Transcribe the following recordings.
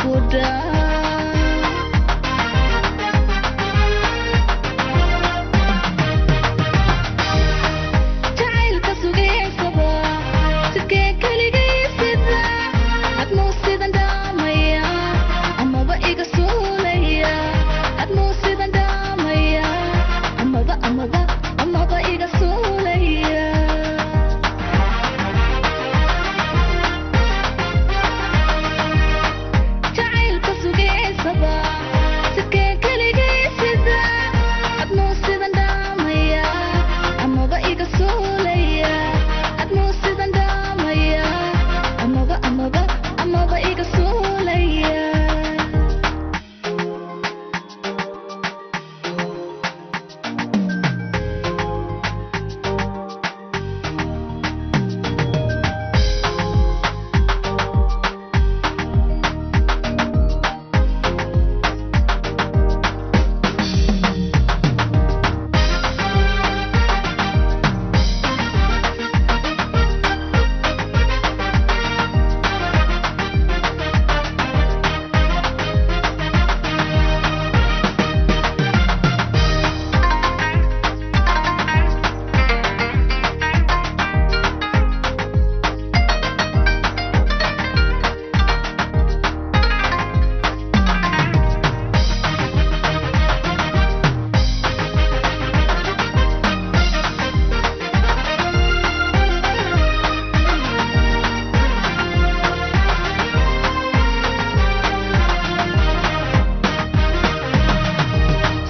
Buddha. Jacaylka sugaysaba sidkee keligay sida admuu sidan dhaamaya amaba iga suulaya admuu sidan dhaamaya amaba amaba amaba iga suulaya. Jacaylka sugaysaba sidkee keligay sida admuu sidan dhaamaya amaba iga suulaya admuu sidan dhaamaya amaba amaba amaba iga suulaya.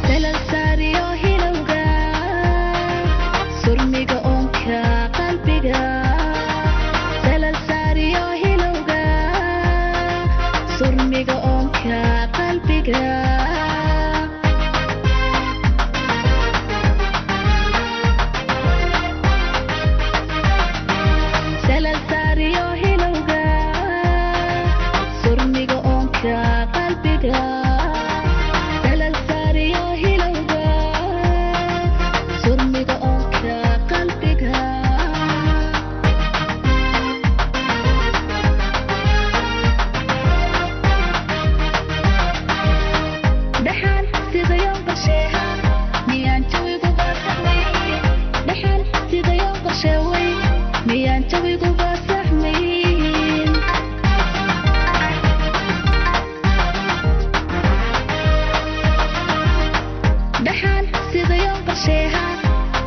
Salal saariyo hilowga surmiga oonka qalbiga salal saariyo hilowga surmiga oonka qalbiga. Salal saariyo hilowga surmiga oonka qalbiga salal saariyo hilowga surmiga oonka qalbiga. Dhaxal sidayoon qorsheeha miyaan jawiguba saxmay dhaxal sidayoon qorsheeway miyaan jawiguba saxmayn. Dhaxal sidayoon qorsheeha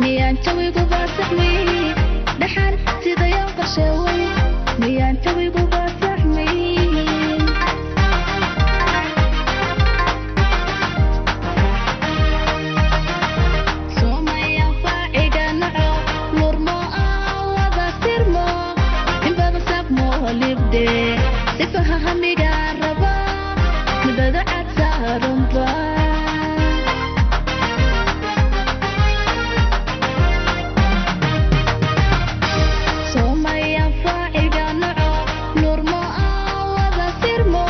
miyaan jawiguba saxmay dhaxal sidayoon qorsheeway miyaan jawiguba saxmayn. Soomaya faaciga naco murmo aan wada sirmo inbada sabmo libde sifaha hamiga raba midada cad saaranba. Soomaya faaciga naco murmo aan wada sirmo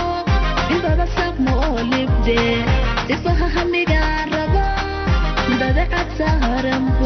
inbada sabmo libde sifaha hamiga raba midada cad saaranba.